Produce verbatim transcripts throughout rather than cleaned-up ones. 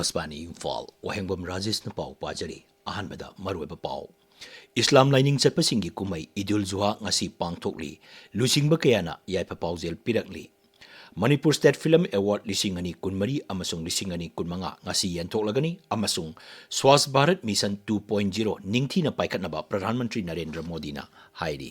ꯑꯁꯕꯥꯅꯤ ꯏꯝꯐꯥꯜ, ꯋꯥꯍꯦꯡꯕꯝ ꯔꯥꯖꯦꯁꯅ ꯄꯥꯎ ꯄꯥꯖꯔꯤ꯫ ꯑꯍꯥꯟꯕꯗ ꯃꯔꯨꯑꯣꯏꯕ ꯄꯥꯎ꯫ ꯏꯁꯂꯥꯝ ꯂꯥꯏꯅꯤꯡ ꯆꯠꯄꯁꯤꯡꯒꯤ ꯀꯨꯝꯍꯩ ꯏꯗꯨꯜ ꯖꯨꯍꯥ ꯉꯁꯤ ꯄꯥꯡꯊꯣꯛꯂꯤ꯫ ꯂꯨꯆꯤꯡꯕ ꯀꯌꯥꯅ ꯌꯥꯏꯐ ꯄꯥꯎꯖꯦꯜ ꯄꯤꯔꯛꯂꯤ꯫ ꯃꯅꯤꯄꯨꯔ ꯁ꯭ꯇꯦꯠ ꯐꯤꯂꯝ ꯑꯦꯋꯥꯔꯗ ꯂꯤꯁꯤꯡ ꯑꯅꯤ ꯀꯨꯟꯃꯔꯤ ꯑꯃꯁꯨꯡ ꯂꯤꯁꯤꯡ ꯑꯅꯤ ꯀꯨꯟꯃꯉꯥ ꯉꯁꯤ ꯌꯦꯟꯊꯣꯛꯂꯒꯅꯤ ꯑꯃꯁꯨꯡ Swachh Bharat mission two point zero ꯅꯤꯡꯊꯤꯅ ꯄꯥꯏꯈꯠꯅꯕ ꯄ꯭ꯔꯙꯥꯟ ꯃꯟꯇ꯭ꯔꯤ ꯅꯔꯦꯟꯗ꯭ꯔ ꯃꯣꯗꯤꯅ ꯍꯥꯏꯔꯤ꯫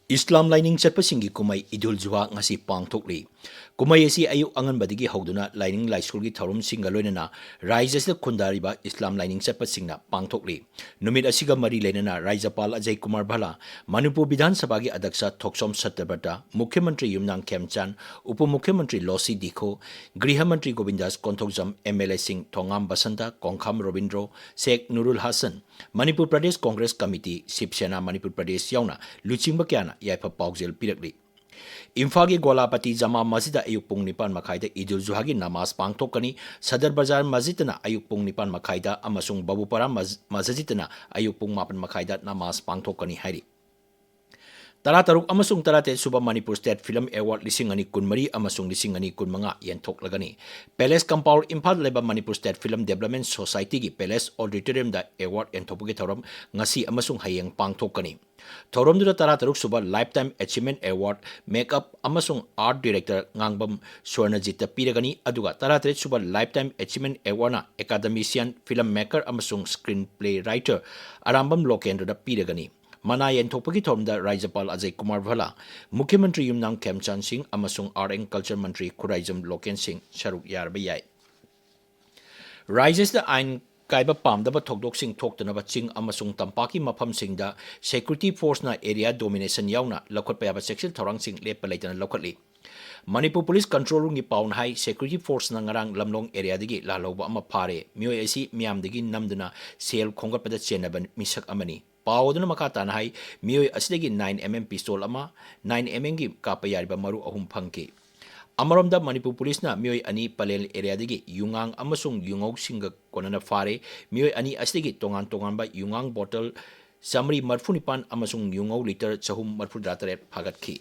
ꯏꯁꯂꯥꯝ ꯂꯥꯏꯅꯤꯡ ꯆꯠꯄꯁꯤꯡꯒꯤ ꯀꯨꯝꯍꯩ ꯏꯗꯨꯜ ꯖꯨꯍꯥ ꯉꯁꯤ ꯄꯥꯡꯊꯣꯛꯂꯤ꯫ ꯀꯨꯝꯍꯩ ꯑꯁꯤ ꯑꯌꯨꯛ ꯑꯉꯟꯕꯗꯒꯤ ꯍꯧꯗꯨꯅ ꯂꯥꯏꯅꯤꯡ ꯂꯥꯏꯁꯣꯜꯒꯤ ꯊꯧꯔꯝꯁꯤꯡꯒ ꯂꯣꯏꯅꯅ ꯔꯥꯏꯖ ꯑꯁꯤꯗ ꯈꯨꯟꯗꯥꯔꯤꯕ ꯏꯁꯂꯥꯝ ꯂꯥꯏꯅꯤꯡ ꯆꯠꯄꯁꯤꯡꯅ ꯄꯥꯡꯊꯣꯛꯂꯤ꯫ ꯅꯨꯃꯤꯠ ꯑꯁꯤꯒ ꯃꯔꯤ ꯂꯩꯅꯅ ꯔꯥꯖ꯭ꯌꯄꯥꯜ ꯑꯖꯌ ꯀꯨꯃꯥꯔ ꯚꯜꯂꯥ, ꯃꯅꯤꯄꯨꯔ ꯕꯤꯙꯥꯟ ꯁꯚꯥꯒꯤ ꯑꯗ꯭ꯌꯛꯁ ꯊꯣꯛꯆꯣꯝ ꯁꯇ꯭ꯌꯕ꯭ꯔꯇ, ꯃꯨꯈ꯭ꯌ ꯃꯟꯇ꯭ꯔꯤ ꯌꯨꯝꯅꯥꯝ ꯈꯦꯝꯆꯥꯟ, ꯎꯄ ꯃꯨꯈ꯭ꯌ ꯃꯟꯇ꯭ꯔꯤ ꯂꯣꯁꯤ ꯗꯤꯈꯣ, ꯒ꯭ꯔꯤꯍ ꯃꯟꯇ꯭ꯔꯤ ꯒꯣꯕꯤꯟꯗꯥꯁ ꯀꯣꯟꯊꯧꯖꯝ, ꯑꯦꯝ ꯑꯦꯜ ꯑꯦꯁꯤꯡ ꯊꯣꯉꯥꯝ ꯕꯁꯟꯇ, ꯀꯣꯡꯈꯥꯝ ꯔꯣꯕꯤꯟꯗ꯭ꯔꯣ, ꯁꯦꯈ ꯅꯨꯔꯨꯜ ꯍꯁꯟ, ꯃꯅꯤꯄꯨꯔ ꯄ꯭ꯔꯗꯦꯁ ꯀꯣꯡꯒ꯭ꯔꯦꯁ ꯀꯃꯤꯇꯤ, ꯁꯤꯕ ꯁꯦꯅꯥ ꯃꯅꯤꯄꯨꯔ ꯄ꯭ꯔꯗꯦꯁ ꯌꯥꯎꯅ ꯂꯨꯆꯤꯡꯕ ꯀꯌꯥꯅ ꯌꯥꯏꯐ ꯄꯥꯎꯖꯦꯜ ꯄꯤꯔꯛꯂꯤ꯫ ꯏꯝꯐꯥꯜꯒꯤ ꯒꯣꯂꯥꯄꯇꯤ ꯖꯃꯥ ꯃꯁꯖꯤꯗ ꯑꯌꯨꯛ ꯄꯨꯡ ꯅꯤꯄꯥꯟ ꯃꯈꯥꯏꯗ ꯏꯗꯨꯜ ꯖꯨꯍꯥꯒꯤ ꯅꯃꯥꯖ ꯄꯥꯡꯊꯣꯛꯀꯅꯤ꯫ ꯁꯗꯔ ꯕꯖꯥꯔ ꯃꯁꯖꯤꯗꯅ ꯑꯌꯨꯛ ꯄꯨꯡ ꯅꯤꯄꯥꯟ ꯃꯈꯥꯏꯗ ꯑꯃꯁꯨꯡ ꯕꯕꯨꯄꯥꯔꯥ ꯃꯁ-, ꯃꯁꯖꯤꯗꯅ ꯑꯌꯨꯛ ꯄꯨꯡ ꯃꯥꯄꯟ ꯃꯈꯥꯏꯗ ꯅꯃꯥꯖ ꯄꯥꯡꯊꯣꯛꯀꯅꯤ ꯍꯥꯏꯔꯤ꯫ ꯇꯔꯥꯇꯔꯨꯛ ꯑꯃꯁꯨꯡ ꯇꯔꯥꯇꯔꯦꯠ ꯁꯨꯕ ꯃꯅꯤꯄꯨꯔ ꯁ꯭ꯇꯦꯠ ꯐꯤꯂꯝ ꯑꯦꯋꯥꯔꯗ ꯂꯤꯁꯤꯡ ꯑꯅꯤ ꯀꯨꯟꯃꯔꯤ ꯑꯃꯁꯨꯡ ꯂꯤꯁꯤꯡ ꯑꯅꯤ ꯀꯨꯟꯃꯉꯥ ꯌꯦꯟꯊꯣꯛꯂꯒꯅꯤ꯫ ꯄꯦꯂꯦꯁ ꯀꯝꯄꯥꯎꯟ ꯏꯝꯐꯥꯜꯗ ꯂꯩꯕ ꯃꯅꯤꯄꯨꯔ ꯁ꯭ꯇꯦꯠ ꯐꯤꯂꯝ ꯗꯦꯕꯂꯞꯃꯦꯟ ꯁꯣꯁꯥꯏꯇꯤꯒꯤ ꯄꯦꯂꯦꯁ ꯑꯣꯗꯤꯇꯣꯔꯤꯌꯝꯗ ꯑꯦꯋꯥꯔꯗ ꯌꯦꯟꯊꯣꯛꯄꯒꯤ ꯊꯧꯔꯝ ꯉꯁꯤ ꯑꯃꯁꯨꯡ ꯍꯌꯦꯡ ꯄꯥꯡꯊꯣꯛꯀꯅꯤ꯫ ꯊꯧꯔꯝꯗꯨꯗ ꯇꯔꯥꯇꯔꯨꯛ ꯁꯨꯕ lifetime achievement award makeup ꯑꯃꯁꯨꯡ ꯑꯥꯔꯠ ꯗꯤꯔꯦꯛꯇꯔ ꯉꯥꯡꯕꯝ ꯁ꯭ꯋꯔꯅꯖꯤꯠꯇ ꯄꯤꯔꯒꯅꯤ, ꯑꯗꯨꯒ ꯇꯔꯥꯇꯔꯦꯠ ꯁꯨꯕ ꯂꯥꯏꯐ ꯇꯥꯏꯝ ꯑꯦꯆꯤꯚꯃꯦꯟꯠ ꯑꯦꯋꯥꯔꯗꯅ ꯑꯦꯀꯥꯗꯃꯤꯁꯤꯌꯟ, ꯐꯤꯂꯝ ꯃꯦꯀꯔ ꯑꯃꯁꯨꯡ ꯁ꯭ꯀ꯭ꯔꯤꯟ ꯄ꯭ꯂꯦ ꯔꯥꯏꯇꯔ ꯑꯔꯥꯝꯕꯝ ꯂꯣꯀꯦꯟꯗ꯭ꯔꯗ ꯄꯤꯔꯒꯅꯤ꯫ ꯃꯅꯥ ꯌꯦꯟꯊꯣꯛꯄꯒꯤ ꯊꯧꯔꯝꯗ ꯔꯥꯖ꯭ꯌꯄꯥꯜ ꯑꯖꯌ ꯀꯨꯃꯥꯔ ꯚꯜꯂꯥ, ꯃꯨꯈ꯭ꯌ ꯃꯟꯇ꯭ꯔꯤ ꯌꯨꯝꯅꯥꯝ ꯈꯦꯝꯆꯥꯟ ꯁꯤꯡ ꯑꯃꯁꯨꯡ art and culture Mantri Khuraijam local ꯁꯤꯡ ꯁꯔꯨꯛ ꯌꯥꯔꯕ ꯌꯥꯏ꯫ ꯔꯥꯖ꯭ꯌꯁꯤꯗ ꯑꯥꯏꯟ ꯀꯥꯏꯕ ꯄꯥꯝꯗꯕ ꯊꯧꯗꯣꯛꯁꯤꯡ ꯊꯣꯛꯇꯅꯕ ꯆꯤꯡ ꯑꯃꯁꯨꯡ ꯇꯝꯄꯥꯛꯀꯤ ꯃꯐꯝꯁꯤꯡꯗ ꯁꯦꯀ꯭ꯌꯨꯔꯤꯇꯤ ꯐꯣꯔꯁꯅ ꯑꯦꯔꯤꯌꯥ ꯗꯣꯃꯤꯅꯦꯁꯟ ꯌꯥꯎꯅ ꯂꯧꯈꯠꯄ ꯌꯥꯕ ꯆꯦꯛꯁꯤꯜ ꯊꯧꯔꯥꯡꯁꯤꯡ ꯂꯦꯞꯄ ꯂꯩꯇꯅ ꯂꯧꯈꯠꯂꯤ꯫ ꯃꯅꯤꯄꯨꯔ ꯄꯨꯂꯤꯁ ꯀꯟꯇ꯭ꯔꯣꯜ ꯔꯨꯝꯒꯤ ꯄꯥꯎꯅ ꯍꯥꯏ, ꯁꯦꯀ꯭ꯌꯨꯔꯤꯇꯤ ꯐꯣꯔꯁꯅ ꯉꯔꯥꯡ ꯂꯝꯂꯣꯡ ꯑꯦꯔꯤꯌꯥꯗꯒꯤ ꯂꯥꯜꯍꯧꯕ ꯑꯃ ꯐꯥꯔꯦ꯫ ꯃꯤꯑꯣꯏ ꯑꯁꯤ ꯃꯤꯌꯥꯝꯗꯒꯤ ꯅꯝꯗꯨꯅ ꯁꯦꯜ ꯈꯣꯝꯒꯠꯄꯗ ꯆꯦꯟꯅꯕ ꯃꯤꯁꯛ ꯑꯃꯅꯤ꯫ ꯄꯥꯎ ꯑꯗꯨꯅ ꯃꯈꯥ ꯇꯥꯅ ꯍꯥꯏ, ꯃꯤꯑꯣꯏ ꯑꯁꯤꯗꯒꯤ ꯅꯥꯏꯟ ꯑꯦꯝ ꯑꯦꯝ ꯄꯤꯁꯇꯣꯜ ꯑꯃ, ꯅꯥꯏꯟ ꯑꯦꯝ ꯑꯦꯝꯒꯤ ꯀꯥꯞꯄ ꯌꯥꯔꯤꯕ ꯃꯔꯨ ꯑꯍꯨꯝ ꯐꯪꯈꯤ꯫ ꯑꯃꯔꯣꯝꯗ ꯃꯅꯤꯄꯨꯔ ꯄꯨꯂꯤꯁꯅ ꯃꯤꯑꯣꯏ ꯑꯅꯤ ꯄꯂꯦꯜ ꯑꯦꯔꯤꯌꯥꯗꯒꯤ ꯌꯨꯉꯥꯡ ꯑꯃꯁꯨꯡ ꯌꯨꯉꯧꯁꯤꯡꯒ ꯀꯣꯟꯅꯅ ꯐꯥꯔꯦ꯫ ꯃꯤꯑꯣꯏ ꯑꯅꯤ ꯑꯁꯤꯗꯒꯤ ꯇꯣꯉꯥꯟ ꯇꯣꯉꯥꯟꯕ ꯌꯨꯉꯥꯡ ꯕꯣꯇꯜ ꯆꯥꯃꯔꯤ ꯃꯔꯤꯐꯨ ꯅꯤꯄꯥꯟ ꯑꯃꯁꯨꯡ ꯌꯨꯉꯧ ꯂꯤꯇꯔ ꯆꯍꯨꯝ ꯃꯔꯤꯐꯨꯇꯔꯥ ꯇꯔꯦꯠ ꯐꯥꯒꯠꯈꯤ꯫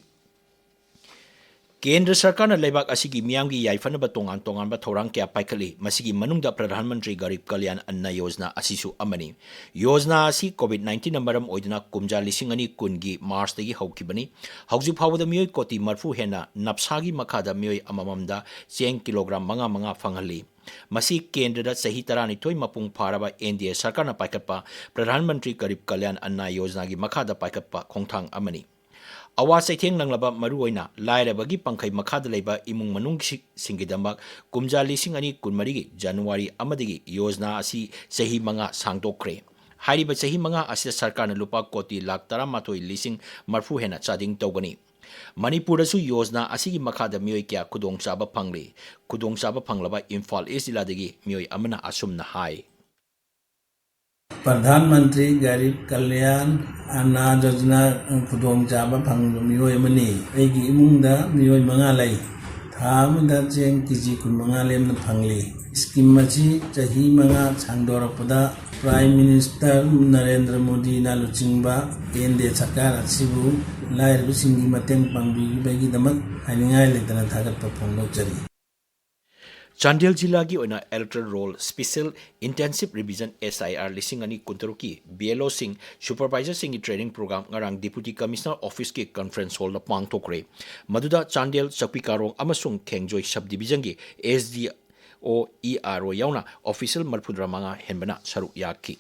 ꯀꯦꯟꯗ꯭ꯔ ꯁꯔꯀꯥꯔꯅ ꯂꯩꯕꯥꯛ ꯑꯁꯤꯒꯤ ꯃꯤꯌꯥꯝꯒꯤ ꯌꯥꯏꯐꯅꯕ ꯇꯣꯉꯥꯟ ꯇꯣꯉꯥꯟꯕ ꯊꯧꯔꯥꯡ ꯀꯌꯥ ꯄꯥꯏꯈꯠꯂꯤ꯫ ꯃꯁꯤꯒꯤ ꯃꯅꯨꯡꯗ ꯄ꯭ꯔꯙꯥꯟ ꯃꯟꯇ꯭ꯔꯤ ꯒꯔꯤꯕ ꯀꯜꯌꯥꯟ ꯑꯟꯅ ꯌꯣꯖꯅꯥ ꯑꯁꯤꯁꯨ ꯑꯃꯅꯤ꯫ ꯌꯣꯖꯅꯥ ꯑꯁꯤ ꯀꯣꯚꯤꯗ ꯅꯥꯏꯟꯇꯤꯟꯅ ꯃꯔꯝ ꯑꯣꯏꯗꯨꯅ ꯀꯨꯝꯖꯥ ꯂꯤꯁꯤꯡ ꯑꯅꯤ ꯀꯨꯟꯒꯤ ꯃꯥꯔꯆꯇꯒꯤ ꯍꯧꯈꯤꯕꯅꯤ꯫ ꯍꯧꯖꯤꯛ ꯐꯥꯎꯕꯗ ꯃꯤꯑꯣꯏ ꯀꯣꯇꯤ ꯃꯔꯤꯐꯨ ꯍꯦꯟꯅ ꯅꯞꯁꯥꯒꯤ ꯃꯈꯥꯗ ꯃꯤꯑꯣꯏ ꯑꯃꯃꯝꯗ ꯆꯦꯡ ꯀꯤꯂꯣꯒ꯭ꯔꯥꯝ ꯃꯉꯥ ꯃꯉꯥ ꯐꯪꯍꯜꯂꯤ꯫ ꯃꯁꯤ ꯀꯦꯟꯗ꯭ꯔꯗ ꯆꯍꯤ ꯇꯔꯥꯅꯤꯊꯣꯏ ꯃꯄꯨꯡ ꯐꯥꯔꯕ ꯑꯦꯟ ꯗꯤ ꯑꯦ ꯁꯔꯀꯥꯔꯅ ꯄꯥꯏꯈꯠꯄ ꯄ꯭ꯔꯙꯥꯟ ꯃꯟꯇ꯭ꯔꯤ ꯒꯔꯤꯕ ꯀꯜꯌꯥꯟ ꯑꯟꯅ ꯌꯣꯖꯅꯥꯒꯤ ꯃꯈꯥꯗ ꯄꯥꯏꯈꯠꯄ ꯈꯣꯡꯊꯥꯡ ꯑꯃꯅꯤ꯫ ꯑꯋꯥ ꯆꯩꯊꯦꯡ ꯅꯪꯂꯕ ꯃꯔꯨꯑꯣꯏꯅ ꯂꯥꯏꯔꯕꯒꯤ ꯄꯪꯈꯩ ꯃꯈꯥꯗ ꯂꯩꯕ ꯏꯃꯨꯡ ꯃꯅꯨꯡꯁꯤꯡꯒꯤꯗꯃꯛ ꯀꯨꯝꯖꯥ ꯂꯤꯁꯤꯡ ꯑꯅꯤ ꯀꯨꯟꯃꯔꯤꯒꯤ ꯖꯅꯋꯥꯔꯤ ꯑꯃꯗꯒꯤ ꯌꯣꯖꯅꯥ ꯑꯁꯤ ꯆꯍꯤ ꯃꯉꯥ ꯁꯥꯡꯗꯣꯛꯈ꯭ꯔꯦ꯫ ꯍꯥꯏꯔꯤꯕ ꯆꯍꯤ ꯃꯉꯥ ꯑꯁꯤꯗ ꯁꯔꯀꯥꯔꯅ ꯂꯨꯄꯥ ꯀꯣꯇꯤ ꯂꯥꯈ ꯇꯔꯥꯃꯥꯊꯣꯏ ꯂꯤꯁꯤꯡ ꯃꯔꯤꯐꯨ ꯍꯦꯟꯅ ꯆꯥꯗꯤꯡ ꯇꯧꯒꯅꯤ꯫ ꯃꯅꯤꯄꯨꯔꯗꯁꯨ ꯌꯣꯖꯅꯥ ꯑꯁꯤꯒꯤ ꯃꯈꯥꯗ ꯃꯤꯑꯣꯏ ꯀꯌꯥ ꯈꯨꯗꯣꯡꯆꯥꯕ ꯐꯪꯂꯤ? ꯈꯨꯗꯣꯡꯆꯥꯕ ꯐꯪꯂꯕ ꯏꯝꯐꯥꯜ ꯏꯁ ꯖꯤꯂꯥꯗꯒꯤ ꯃꯤꯑꯣꯏ ꯑꯃꯅ ꯑꯁꯨꯝꯅ ꯍꯥꯏ꯫ ꯄ꯭ꯔꯙꯥꯟ ꯃꯟꯇ꯭ꯔꯤ ꯒꯔꯤꯕ ꯀꯜꯌꯥꯟ ꯑꯟꯅ ꯌꯣꯖꯅꯥ ꯈꯨꯗꯣꯡꯆꯥꯕ ꯐꯪꯕ ꯃꯤꯑꯣꯏ ꯑꯃꯅꯤ꯫ ꯑꯩꯒꯤ ꯏꯃꯨꯡꯗ ꯃꯤꯑꯣꯏ ꯃꯉꯥ ꯂꯩ꯫ ꯊꯥ ꯑꯃꯗ ꯆꯦꯡ ꯀꯦꯖꯤ ꯀꯨꯟꯃꯉꯥ ꯂꯦꯝꯅ ꯐꯪꯂꯤ꯫ ꯁ꯭ꯀꯤꯝ ꯑꯁꯤ ꯆꯍꯤ ꯃꯉꯥ ꯁꯥꯡꯗꯣꯔꯛꯄꯗ ꯄ꯭ꯔꯥꯏꯝ ꯃꯤꯅꯤꯁꯇꯔ ꯅꯔꯦꯟꯗ꯭ꯔ ꯃꯣꯗꯤꯅ ꯂꯨꯆꯤꯡꯕ ꯑꯦꯟ ꯗꯤ ꯑꯦ ꯁꯔꯀꯥꯔ ꯑꯁꯤꯕꯨ ꯂꯥꯏꯔꯕꯁꯤꯡꯒꯤ ꯃꯇꯦꯡ ꯄꯥꯡꯕꯤꯕꯒꯤꯗꯃꯛ ꯍꯥꯏꯅꯤꯡꯉꯥꯏ ꯂꯩꯇꯅ ꯊꯥꯒꯠꯄ ꯐꯣꯡꯗꯣꯛꯆꯔꯤ꯫ ꯆꯥꯟꯗꯦꯜ ꯖꯤꯂꯥꯒꯤ ꯑꯣꯏꯅ Electoral Roll Special Intensive Revision, S I R, ꯂꯤꯁꯤꯡ ꯑꯅꯤ ꯀꯨꯟꯇꯔꯨꯛꯀꯤ B L O ꯁꯤꯡ, supervisor ꯁꯤꯡꯒꯤ training program ꯉꯔꯥꯡ Deputy Commissioner Office ꯀꯤ conference hall ꯗ ꯄꯥꯡꯊꯣꯛꯈ꯭ꯔꯦ꯫ ꯃꯗꯨꯗ ꯆꯥꯟꯗꯦꯜ, ꯆꯛꯄꯤ ꯀꯥꯔꯣꯡ ꯑꯃꯁꯨꯡ ꯈꯦꯡꯖꯣꯏ sub division ꯒꯤ S D O, E R O ꯌꯥꯎꯅ official ꯃꯔꯤꯐꯨꯇꯔꯥ ꯃꯉꯥ ꯍꯦꯟꯕꯅ ꯁꯔꯨꯛ ꯌꯥꯈꯤ꯫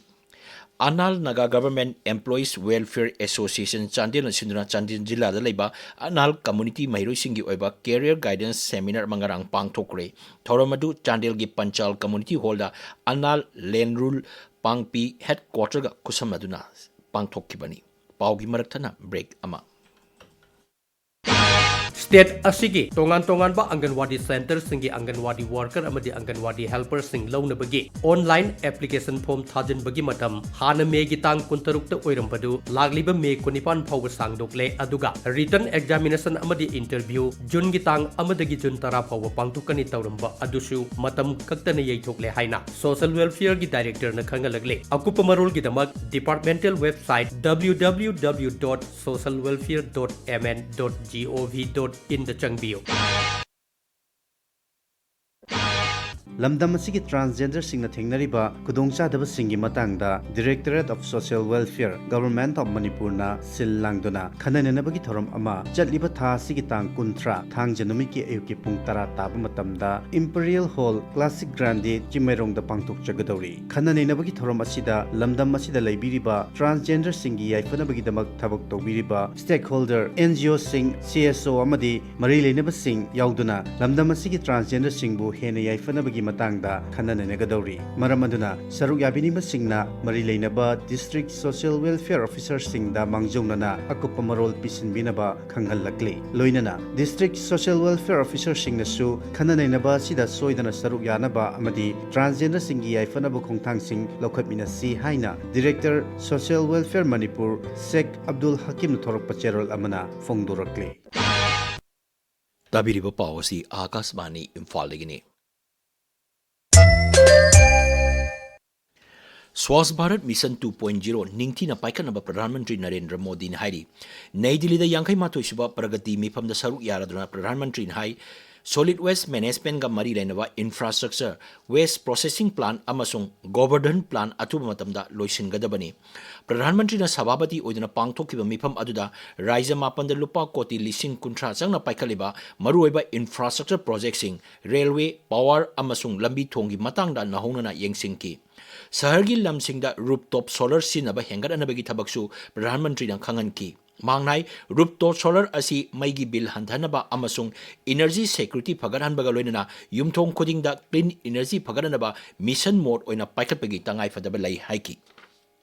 Anal Naga Government Employees Welfare Association ꯆꯥꯟꯗꯦꯜꯅ ꯁꯤꯟꯗꯨꯅ ꯆꯥꯟꯗꯦꯜ ꯖꯤꯂꯥꯗ ꯂꯩꯕ ꯑꯅꯥꯜ community ꯃꯍꯩꯔꯣꯏꯁꯤꯡꯒꯤ ꯑꯣꯏꯕ career guidance seminar ꯑꯃ ꯉꯔꯥꯡ ꯄꯥꯡꯊꯣꯛꯈ꯭ꯔꯦ꯫ ꯊꯧꯔꯝ ꯑꯗꯨ ꯆꯥꯟꯗꯦꯜꯒꯤ ꯄꯟꯆꯥꯜ community hall ꯗ ꯑꯅꯥꯜ ꯂꯦꯟꯔꯨꯜ ꯄꯥꯡꯄꯤ headquarter ꯒ ꯈꯨꯠꯁꯝꯅꯗꯨꯅ ꯄꯥꯡꯊꯣꯛꯈꯤꯕꯅꯤ꯫ ꯄꯥꯎꯒꯤ ꯃꯔꯛ ꯊꯠꯅ break ꯑꯃ꯫ ꯁ꯭ꯇꯦꯠ ꯑꯁꯤꯒꯤ ꯇꯣꯉꯥꯟ ꯇꯣꯉꯥꯟꯕ ꯑꯪꯒꯟꯋꯥꯗꯤ ꯁꯦꯟꯇꯔꯁꯤꯡꯒꯤ ꯑꯪꯒꯟꯋꯥꯗꯤ ꯋꯥꯔꯀꯔ ꯑꯃꯗꯤ ꯑꯪꯒꯟꯋꯥꯗꯤ ꯍꯦꯜꯄꯔꯁꯤꯡ ꯂꯧꯅꯕꯒꯤ ꯑꯣꯟꯂꯥꯏꯟ ꯑꯦꯄ꯭ꯂꯤꯀꯦꯁꯟ ꯐꯣꯔꯝ ꯊꯥꯖꯤꯟꯕꯒꯤ ꯃꯇꯝ ꯍꯥꯟꯅ ꯃꯦꯒꯤ ꯇꯥꯡ ꯀꯨꯟꯇꯔꯨꯛꯇ ꯑꯣꯏꯔꯝꯕꯗꯨ ꯂꯥꯛꯂꯤꯕ ꯃꯦ ꯀꯨꯟꯅꯤꯄꯥꯟ ꯐꯥꯎꯕ ꯁꯥꯡꯗꯣꯛꯂꯦ, ꯑꯗꯨꯒ ꯔꯤꯇꯟ ꯑꯦꯛꯖꯥꯃꯤꯅꯦꯁꯟ ꯑꯃꯗꯤ ꯏꯟꯇꯔꯚ꯭ꯌꯨ ꯖꯨꯟꯒꯤ ꯇꯥꯡ ꯑꯃꯗꯒꯤ ꯖꯨꯟ ꯇꯔꯥ ꯐꯥꯎꯕ ꯄꯥꯡꯊꯣꯛꯀꯅꯤ ꯇꯧꯔꯝꯕ ꯑꯗꯨꯁꯨ ꯃꯇꯝ ꯀꯛꯇꯅ ꯌꯩꯊꯣꯛꯂꯦ ꯍꯥꯏꯅ ꯁꯣꯁꯤꯌꯦꯜ ꯋꯦꯜꯐꯤꯌꯔꯒꯤ ꯗꯥꯏꯔꯦꯛꯇꯔꯅ ꯈꯪꯍꯜꯂꯛꯂꯦ꯫ ꯑꯀꯨꯞꯄ ꯃꯔꯣꯜꯒꯤꯗꯃꯛ departmental website W W W dot social welfare dot M N dot G O V dot in ꯗ ꯆꯪꯕꯤꯌꯨ꯫ ꯂꯝꯗꯝ ꯑꯁꯤꯒꯤ ꯇ꯭ꯔꯥꯟꯁꯖꯦꯟꯗꯔꯁꯤꯡꯅ ꯊꯦꯡꯅꯔꯤꯕ ꯈꯨꯗꯣꯡꯆꯥꯗꯕꯁꯤꯡꯒꯤ ꯃꯇꯥꯡꯗ Directorate of Social Welfare, Government of ꯃꯅꯤꯄꯨꯔꯅ ꯁꯤꯜ ꯂꯥꯡꯗꯨꯅ ꯈꯟꯅ ꯅꯩꯅꯕꯒꯤ ꯊꯧꯔꯝ ꯑꯃ ꯆꯠꯂꯤꯕ ꯊꯥ ꯑꯁꯤꯒꯤ ꯇꯥꯡ ꯀꯨꯟꯊ꯭ꯔꯥ, ꯊꯥꯡꯖ ꯅꯨꯃꯤꯠꯀꯤ ꯑꯌꯨꯛꯀꯤ ꯄꯨꯡ ꯇꯔꯥ ꯇꯥꯕ ꯃꯇꯝꯗ Imperial Hall, Classic Grande, ꯆꯤꯡꯃꯩꯔꯣꯡꯗ ꯄꯥꯡꯊꯣꯛꯆꯒꯗꯧꯔꯤ꯫ ꯈꯟꯅ ꯅꯩꯅꯕꯒꯤ ꯊꯧꯔꯝ ꯑꯁꯤꯗ ꯂꯝꯗꯝ ꯑꯁꯤꯗ ꯂꯩꯕꯤꯔꯤꯕ ꯇ꯭ꯔꯥꯟꯁꯖꯦꯟꯗꯔꯁꯤꯡꯒꯤ ꯌꯥꯏꯐꯅꯕꯒꯤꯗꯃꯛ ꯊꯕꯛ ꯇꯧꯕꯤꯔꯤꯕ ꯁ꯭ꯇꯦꯛꯍꯣꯜꯗꯔ, ꯑꯦꯟ ꯖꯤ ꯑꯣꯁꯤꯡ, ꯁꯤ ꯑꯦꯁ ꯑꯣ ꯑꯃꯗꯤ ꯃꯔꯤ ꯂꯩꯅꯕꯁꯤꯡ ꯌꯥꯎꯗꯨꯅ ꯂꯝꯗꯝ ꯑꯁꯤꯒꯤ ꯇ꯭ꯔꯥꯟꯁꯖꯦꯟꯗꯔꯁꯤꯡꯕꯨ ꯍꯦꯟꯅ ꯌꯥꯏꯐꯅꯕꯒꯤ ꯃꯇꯥꯡꯗ ꯈꯟꯅ ꯅꯩꯅꯒꯗꯧꯔꯤ꯫ ꯃꯔꯝ ꯑꯗꯨꯅ ꯁꯔꯨꯛ ꯌꯥꯕꯤꯅꯤꯡꯕꯁꯤꯡꯅ ꯃꯔꯤ ꯂꯩꯅꯕ ꯗꯤꯁꯇ꯭ꯔꯤꯛ ꯁꯣꯁꯤꯌꯦꯜ ꯋꯦꯜꯐꯤꯌꯔ ꯑꯣꯐꯤꯁꯔꯁꯤꯡꯗ ꯃꯥꯡꯖꯧꯅꯅ ꯑꯀꯨꯞꯄ ꯃꯔꯣꯜ ꯄꯤꯁꯤꯟꯕꯤꯅꯕ ꯈꯪꯍꯜꯂꯛꯂꯤ꯫ ꯂꯣꯏꯅꯅ ꯗꯤꯁꯇ꯭ꯔꯤꯛ ꯁꯣꯁꯤꯌꯦꯜ ꯋꯦꯜꯐꯤꯌꯔ ꯑꯣꯐꯤꯁꯔꯁꯤꯡꯅꯁꯨ ꯈꯟꯅ ꯅꯩꯅꯕ ꯑꯁꯤꯗ ꯁꯣꯏꯗꯅ ꯁꯔꯨꯛ ꯌꯥꯅꯕ ꯑꯃꯗꯤ ꯇ꯭ꯔꯥꯟꯁꯖꯦꯟꯗꯔꯁꯤꯡꯒꯤ ꯌꯥꯏꯐꯅꯕ ꯈꯣꯡꯊꯥꯡꯁꯤꯡ ꯂꯧꯈꯠꯃꯤꯟꯅꯁꯤ ꯍꯥꯏꯅ ꯗꯤꯔꯦꯛꯇꯔ ꯁꯣꯁꯤꯌꯦꯜ ꯋꯦꯜꯐꯤꯌꯔ ꯃꯅꯤꯄꯨꯔ ꯁꯦꯛ ꯑꯕꯗꯨꯜ ꯍꯀꯤꯝꯅ ꯊꯣꯔꯛꯄ ꯆꯦꯔꯣꯜ ꯑꯃꯅ ꯐꯣꯡꯗꯣꯔꯛꯂꯤ꯫ ꯇꯥꯕꯤꯔꯤꯕ ꯄꯥꯎ ꯑꯁꯤ ꯑꯥꯀꯥꯁꯕꯥꯅꯤ ꯏꯝꯐꯥꯜꯗꯒꯤꯅꯤ꯫ Swachh Bharat mission two point zero ꯅꯤꯡꯊꯤꯅ ꯄꯥꯏꯈꯠꯅꯕ ꯄ꯭ꯔꯙꯥꯟ ꯃꯟꯇ꯭ꯔꯤ ꯅꯔꯦꯟꯗ꯭ꯔ ꯃꯣꯗꯤꯅ ꯍꯥꯏꯔꯤ꯫ ꯅꯩ ꯗꯤꯜꯂꯤꯗ ꯌꯥꯡꯈꯩ ꯃꯥꯊꯣꯏ ꯁꯨꯕ ꯄ꯭ꯔꯒꯇꯤ ꯃꯤꯐꯝꯗ ꯁꯔꯨꯛ ꯌꯥꯔꯗꯨꯅ ꯄ꯭ꯔꯙꯥꯟ ꯃꯟꯇ꯭ꯔꯤꯅ ꯍꯥꯏ, ꯁꯣꯂꯤꯗ ꯋꯦꯁ ꯃꯦꯅꯦꯖꯃꯦꯟꯠꯒ ꯃꯔꯤ ꯂꯩꯅꯕ ꯏꯟꯐ꯭ꯔꯥꯁ꯭ꯇ꯭ꯔꯛꯆꯔ, ꯋꯦꯁ ꯄ꯭ꯔꯣꯁꯦꯁꯤꯡ ꯄ꯭ꯂꯥꯟꯠ ꯑꯃꯁꯨꯡ ꯒꯣꯕꯔꯙꯟ ꯄ꯭ꯂꯥꯟꯠ ꯑꯊꯨꯕ ꯃꯇꯝꯗ ꯂꯣꯏꯁꯤꯟꯒꯗꯕꯅꯤ꯫ ꯄ꯭ꯔꯙꯥꯟ ꯃꯟꯇ꯭ꯔꯤꯅ ꯁꯚꯥꯄꯇꯤ ꯑꯣꯏꯗꯨꯅ ꯄꯥꯡꯊꯣꯛꯈꯤꯕ ꯃꯤꯐꯝ ꯑꯗꯨꯗ ꯔꯥꯖ꯭ꯌ ꯃꯥꯄꯟꯗ ꯂꯨꯄꯥ ꯀꯣꯇꯤ ꯂꯤꯁꯤꯡ ꯀꯨꯟꯊ꯭ꯔꯥ ꯆꯪꯅ ꯄꯥꯏꯈꯠꯂꯤꯕ ꯃꯔꯨꯑꯣꯏꯕ ꯏꯟꯐ꯭ꯔꯥꯁ꯭ꯇ꯭ꯔꯛꯆꯔ ꯄ꯭ꯔꯣꯖꯦꯛꯁꯤꯡ, ꯔꯦꯜꯋꯦ, ꯄꯥꯋꯔ ꯑꯃꯁꯨꯡ ꯂꯝꯕꯤ ꯊꯣꯡꯒꯤ ꯃꯇꯥꯡꯗ ꯅꯧꯍꯧꯅꯅ ꯌꯦꯡꯁꯤꯟꯈꯤ꯫ ꯁꯍꯔꯒꯤ ꯂꯝꯁꯤꯡꯗ ꯔꯨꯞꯇꯣꯞ ꯁꯣꯂꯔ ꯁꯤꯖꯤꯟꯅꯕ ꯍꯦꯟꯒꯠꯍꯟꯅꯕꯒꯤ ꯊꯕꯛꯁꯨ ꯄ꯭ꯔꯙꯥꯟ ꯃꯟꯇ꯭ꯔꯤꯅ ꯈꯪꯍꯟꯈꯤ꯫ ꯃꯍꯥꯛꯅ ꯍꯥꯏ, ꯔꯨꯞꯇꯣꯞ ꯁꯣꯂꯔ ꯑꯁꯤ ꯃꯩꯒꯤ ꯕꯤꯜ ꯍꯟꯊꯍꯟꯅꯕ ꯑꯃꯁꯨꯡ ꯏꯅꯔꯖꯤ ꯁꯦꯀ꯭ꯌꯨꯔꯤꯇꯤ ꯐꯒꯠꯍꯟꯕꯒ ꯂꯣꯏꯅꯅ ꯌꯨꯝꯊꯣꯡ ꯈꯨꯗꯤꯡꯗ ꯀ꯭ꯂꯤꯟ ꯏꯅꯔꯖꯤ ꯐꯒꯠꯍꯟꯅꯕ ꯃꯤꯁꯟ ꯃꯣꯗ ꯑꯣꯏꯅ ꯄꯥꯏꯈꯠꯄꯒꯤ ꯇꯉꯥꯏꯐꯗꯕ ꯂꯩ ꯍꯥꯏꯈꯤ꯫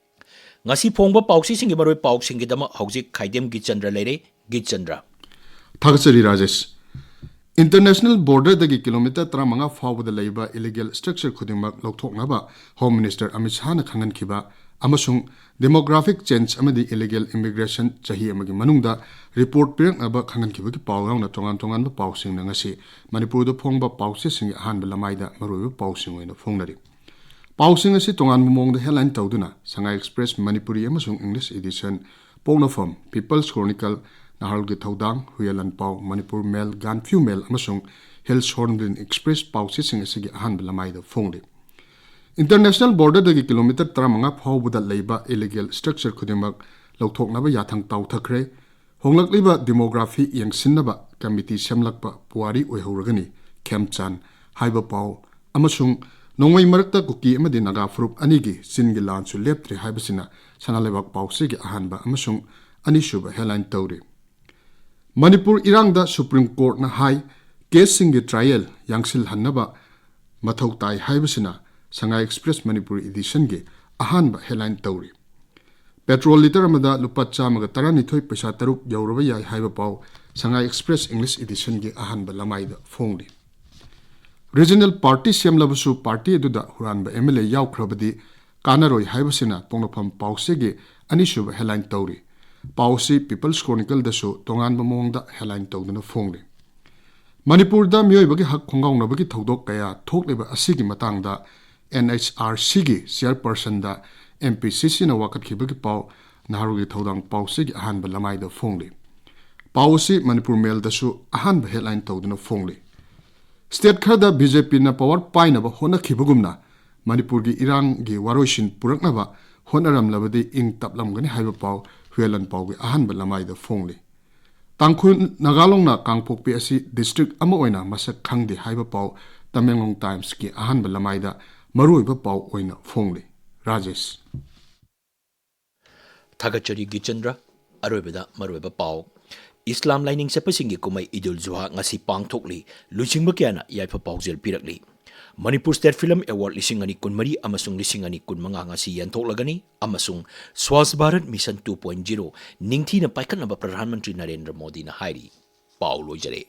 ꯉꯁꯤ ꯐꯣꯡꯕ ꯄꯥꯎꯆꯦꯁꯤꯡꯒꯤ ꯃꯔꯨꯑꯣꯏ ꯄꯥꯎꯁꯤꯡꯒꯤꯗꯃꯛ ꯍꯧꯖꯤꯛ ꯈꯥꯏꯗꯦꯝ ꯒꯤꯆꯟꯗ꯭ꯔ ꯂꯩꯔꯦ꯫ ꯒꯤꯆꯟꯗ꯭ꯔ꯫ ꯊꯥꯒꯠꯆꯔꯤ ꯔꯥꯖꯦꯁ꯫ ꯏꯟꯇꯔꯅꯦꯁꯅꯦꯜ ꯕꯣꯔꯗꯔꯗꯒꯤ ꯀꯤꯂꯣꯃꯤꯇꯔ ꯇꯔꯥꯃꯉꯥ ꯐꯥꯎꯕꯗ ꯂꯩꯕ ꯏꯂꯤꯒꯦꯜ ꯁ꯭ꯇ꯭ꯔꯛꯆꯔ ꯈꯨꯗꯤꯡꯃꯛ ꯂꯧꯊꯣꯛꯅꯕ ꯍꯣꯝ ꯃꯤꯅꯤꯁꯇꯔ ꯑꯃꯤꯠ ꯁꯥꯍꯅ ꯈꯪꯍꯟꯈꯤꯕ ꯑꯃꯁꯨꯡ ꯗꯦꯃꯣꯒ꯭ꯔꯥꯐꯤꯛ ꯆꯦꯟꯖ ꯑꯃꯗꯤ ꯏꯂꯤꯒꯦꯜ ꯏꯃꯤꯒ꯭ꯔꯦꯁꯟ ꯆꯍꯤ ꯑꯃꯒꯤ ꯃꯅꯨꯡꯗ ꯔꯤꯄꯣꯔꯠ ꯄꯤꯔꯛꯅꯕ ꯈꯪꯍꯟꯈꯤꯕꯒꯤ ꯄꯥꯎ ꯌꯥꯎꯅ ꯇꯣꯉꯥꯟ ꯇꯣꯉꯥꯟꯕ ꯄꯥꯎꯁꯤꯡꯅ ꯉꯁꯤ ꯃꯅꯤꯄꯨꯔꯗ ꯐꯣꯡꯕ ꯄꯥꯎꯆꯦꯁꯤꯡꯒꯤ ꯑꯍꯥꯟꯕ ꯂꯃꯥꯏꯗ ꯃꯔꯨꯑꯣꯏꯕ ꯄꯥꯎꯁꯤꯡ ꯑꯣꯏꯅ ꯐꯣꯡꯅꯔꯤ꯫ ꯄꯥꯎꯁꯤꯡ ꯑꯁꯤ ꯇꯣꯉꯥꯟꯕ ꯃꯑꯣꯡꯗ ꯍꯦꯗꯂꯥꯏꯟ ꯇꯧꯗꯨꯅ ꯁꯉꯥꯏ ꯑꯦꯛꯁꯄ꯭ꯔꯦꯁ ꯃꯅꯤꯄꯨꯔꯤ ꯑꯃꯁꯨꯡ ꯏꯪꯂꯤꯁ ꯏꯗꯤꯁꯟ, ꯄꯣꯛꯅꯐꯝ, ꯄꯤꯄꯜꯁ ꯀ꯭ꯔꯣꯅꯤꯀꯜ, ꯅꯍꯥꯔꯣꯜꯒꯤ ꯊꯧꯗꯥꯡ, ꯍꯨꯏꯌꯦꯟ ꯂꯥꯟꯄꯥꯎ, ꯃꯅꯤꯄꯨꯔ ꯃꯦꯜ, ꯒꯥꯟꯐꯤꯎ ꯃꯦꯜ ꯑꯃꯁꯨꯡ ꯍꯤꯜꯁ ꯍꯣꯔꯟꯕꯤꯜ ꯑꯦꯛꯁꯄ꯭ꯔꯦꯁ ꯄꯥꯎꯆꯦꯁꯤꯡ ꯑꯁꯤꯒꯤ ꯑꯍꯥꯟꯕ ꯂꯃꯥꯏꯗ ꯐꯣꯡꯂꯤ꯫ ꯏꯟꯇꯔꯅꯦꯁꯅꯦꯜ ꯕꯣꯔꯗꯔꯗꯒꯤ ꯀꯤꯂꯣꯃꯤꯇꯔ ꯇꯔꯥꯃꯉꯥ ꯐꯥꯎꯕꯗ ꯂꯩꯕ ꯏꯂꯤꯒꯦꯜ ꯁ꯭ꯇ꯭ꯔꯛꯆꯔ ꯈꯨꯗꯤꯡꯃꯛ ꯂꯧꯊꯣꯛꯅꯕ ꯌꯥꯊꯪ ꯇꯥꯎꯊꯈ꯭ꯔꯦ꯫ ꯍꯣꯡꯂꯛꯂꯤꯕ ꯗꯤꯃꯣꯒ꯭ꯔꯥꯐꯤ ꯌꯦꯡꯁꯤꯟꯅꯕ ꯀꯃꯤꯇꯤ ꯁꯦꯝꯂꯛꯄ ꯄꯨꯋꯥꯔꯤ ꯑꯣꯏꯍꯧꯔꯒꯅꯤ, ꯈꯦꯝꯆꯥꯟ ꯍꯥꯏꯕ ꯄꯥꯎ ꯑꯃꯁꯨꯡ ꯅꯣꯡꯃꯩ ꯃꯔꯛꯇ ꯀꯨꯀꯤ ꯑꯃꯗꯤ ꯅꯥꯒꯥ ꯐꯨꯔꯨꯞ ꯑꯅꯤꯒꯤ ꯆꯤꯟꯒꯤ ꯂꯥꯟꯁꯨ ꯂꯦꯞꯇ꯭ꯔꯦ ꯍꯥꯏꯕꯁꯤꯅ ꯁꯅꯥ ꯂꯩꯕꯥꯛ ꯄꯥꯎꯆꯦꯒꯤ ꯑꯍꯥꯟꯕ ꯑꯃꯁꯨꯡ ꯑꯅꯤꯁꯨꯕ ꯍꯦꯗꯂꯥꯏꯟ ꯇꯧꯔꯤ꯫ ꯃꯅꯤꯄꯨꯔ ꯏꯔꯥꯡꯗ ꯁꯨꯄ꯭ꯔꯤꯝ ꯀꯣꯔꯠꯅ ꯍꯥꯏ, ꯀꯦꯁꯁꯤꯡꯒꯤ ꯇ꯭ꯔꯥꯌꯦꯜ ꯌꯥꯡꯁꯤꯜꯍꯟꯅꯕ ꯃꯊꯧ ꯇꯥꯏ ꯍꯥꯏꯕꯁꯤꯅ ꯁꯉꯥꯏ ꯑꯦꯛꯁꯄ꯭ꯔꯦꯁ ꯃꯅꯤꯄꯨꯔ ꯏꯗꯤꯁꯟꯒꯤ ꯑꯍꯥꯟꯕ ꯍꯦꯗꯂꯥꯏꯟ ꯇꯧꯔꯤ꯫ ꯄꯦꯇ꯭ꯔꯣꯜ ꯂꯤꯇꯔ ꯑꯃꯗ ꯂꯨꯄꯥ ꯆꯥꯝꯃꯒ ꯇꯔꯥꯅꯤꯊꯣꯏ ꯄꯩꯁꯥ ꯇꯔꯨꯛ ꯌꯧꯔꯕ ꯌꯥꯏ ꯍꯥꯏꯕ ꯄꯥꯎ ꯁꯉꯥꯏ ꯑꯦꯛꯁꯄ꯭ꯔꯦꯁ ꯏꯪꯂꯤꯁ ꯏꯗꯤꯁꯟꯒꯤ ꯑꯍꯥꯟꯕ ꯂꯃꯥꯏꯗ ꯐꯣꯡꯂꯤ꯫ ꯔꯤꯖꯅꯦꯜ ꯄꯥꯔꯇꯤ ꯁꯦꯝꯂꯕꯁꯨ ꯄꯥꯔꯇꯤ ꯑꯗꯨꯗ ꯍꯨꯔꯥꯟꯕ ꯑꯦꯝ ꯑꯦꯜ ꯑꯦ ꯌꯥꯎꯈ꯭ꯔꯕꯗꯤ ꯀꯥꯟꯅꯔꯣꯏ ꯍꯥꯏꯕꯁꯤꯅ ꯄꯣꯛꯅꯐꯝ ꯄꯥꯎꯆꯦꯒꯤ ꯑꯅꯤꯁꯨꯕ ꯍꯦꯗꯂꯥꯏꯟ ꯇꯧꯔꯤ꯫ ꯄꯥꯎ ꯑꯁꯤ ꯄꯤꯄꯜꯁ ꯀ꯭ꯔꯣꯅꯤꯀꯜꯗꯁꯨ ꯇꯣꯉꯥꯟꯕ ꯃꯑꯣꯡꯗ ꯍꯦꯗꯂꯥꯏꯟ ꯇꯧꯗꯨꯅ ꯐꯣꯡꯂꯤ꯫ ꯃꯅꯤꯄꯨꯔꯗ ꯃꯤꯑꯣꯏꯕꯒꯤ ꯍꯛ ꯈꯣꯡꯒꯥꯎꯅꯕꯒꯤ ꯊꯧꯗꯣꯛ ꯀꯌꯥ ꯊꯣꯛꯂꯤꯕ ꯑꯁꯤꯒꯤ ꯃꯇꯥꯡꯗ ꯑꯦꯟ ꯑꯩꯆ ꯑꯥꯔ ꯁꯤꯒꯤ ꯆꯤꯌꯔꯄꯔꯁꯟꯗ ꯑꯦꯝ ꯄꯤ ꯁꯤ ꯁꯤꯅ ꯋꯥꯀꯠꯈꯤꯕꯒꯤ ꯄꯥꯎ ꯅꯍꯥꯔꯣꯜꯒꯤ ꯊꯧꯗꯥꯡ ꯄꯥꯎꯆꯦꯒꯤ ꯑꯍꯥꯟꯕ ꯂꯃꯥꯏꯗ ꯐꯣꯡꯂꯤ꯫ ꯄꯥꯎ ꯑꯁꯤ ꯃꯅꯤꯄꯨꯔ ꯃꯦꯜꯗꯁꯨ ꯑꯍꯥꯟꯕ ꯍꯦꯗꯂꯥꯏꯟ ꯇꯧꯗꯨꯅ ꯐꯣꯡꯂꯤ꯫ ꯁ꯭ꯇꯦꯠ ꯈꯔꯗ ꯕꯤ ꯖꯦ ꯄꯤꯅ ꯄꯥꯋꯔ ꯄꯥꯏꯅꯕ ꯍꯣꯠꯅꯈꯤꯕꯒꯨꯝꯅ ꯃꯅꯤꯄꯨꯔꯒꯤ ꯏꯔꯥꯡꯒꯤ ꯋꯥꯔꯣꯏꯁꯤꯟ ꯄꯨꯔꯛꯅꯕ ꯍꯣꯠꯅꯔꯝꯂꯕꯗꯤ ꯏꯪ ꯇꯞꯂꯝꯒꯅꯤ ꯍꯥꯏꯕ ꯄꯥꯎ ꯍꯨꯏꯌꯦꯟ ꯂꯥꯟꯄꯥꯎꯒꯤ ꯑꯍꯥꯟꯕ ꯂꯃꯥꯏꯗ ꯐꯣꯡꯂꯤ꯫ ꯇꯥꯡꯈꯨꯜ ꯅꯥꯒꯥ ꯂꯣꯡꯅ ꯀꯥꯡꯄꯣꯛꯄꯤ ꯑꯁꯤ ꯗꯤꯁꯇ꯭ꯔꯤꯛ ꯑꯃ ꯑꯣꯏꯅ ꯃꯁꯛ ꯈꯪꯗꯦ ꯍꯥꯏꯕ ꯄꯥꯎ ꯇꯃꯦꯡꯂꯣꯡ ꯇꯥꯏꯝꯁꯀꯤ ꯑꯍꯥꯟꯕ ꯂꯃꯥꯏꯗ ꯃꯔꯨꯑꯣꯏꯕ ꯄꯥꯎ ꯑꯣꯏꯅ ꯐꯣꯡꯂꯤ꯫ ꯔꯥꯖꯦꯁ꯫ ꯊꯥꯒꯠꯆꯔꯤ ꯒꯤꯆꯟꯗ꯭ꯔ꯫ ꯑꯔꯣꯏꯕꯗ ꯃꯔꯨꯑꯣꯏꯕ ꯄꯥꯎ꯫ ꯏꯁꯂꯥꯝ ꯂꯥꯏꯅꯤꯡ ꯆꯠꯄꯁꯤꯡꯒꯤ ꯀꯨꯝꯍꯩ ꯏꯗꯨꯜ ꯖꯨꯍꯥ ꯉꯁꯤ ꯄꯥꯡꯊꯣꯛꯂꯤ꯫ ꯂꯨꯆꯤꯡꯕ ꯀꯌꯥꯅ ꯌꯥꯏꯐ ꯄꯥꯎꯖꯦꯜ ꯄꯤꯔꯛꯂꯤ꯫ ꯃꯅꯤꯄꯨꯔ ꯁ꯭ꯇꯦꯠ ꯐꯤꯂꯝ ꯑꯦꯋꯥꯔꯗ ꯂꯤꯁꯤꯡ ꯑꯅꯤ ꯀꯨꯟꯃꯔꯤ ꯑꯃꯁꯨꯡ ꯂꯤꯁꯤꯡ ꯑꯅꯤ ꯀꯨꯟꯃꯉꯥ ꯉꯁꯤ ꯌꯦꯟꯊꯣꯛꯂꯒꯅꯤ ꯑꯃꯁꯨꯡ Swachh Bharat mission two point zero ꯅꯤꯡꯊꯤꯅ ꯄꯥꯏꯈꯠꯅꯕ ꯄ꯭ꯔꯙꯥꯟ ꯃꯟꯇ꯭ꯔꯤ ꯅꯔꯦꯟꯗ꯭ꯔ ꯃꯣꯗꯤꯅ ꯍꯥꯏꯔꯤ꯫ ꯄꯥꯎ ꯂꯣꯏꯖꯔꯦ꯫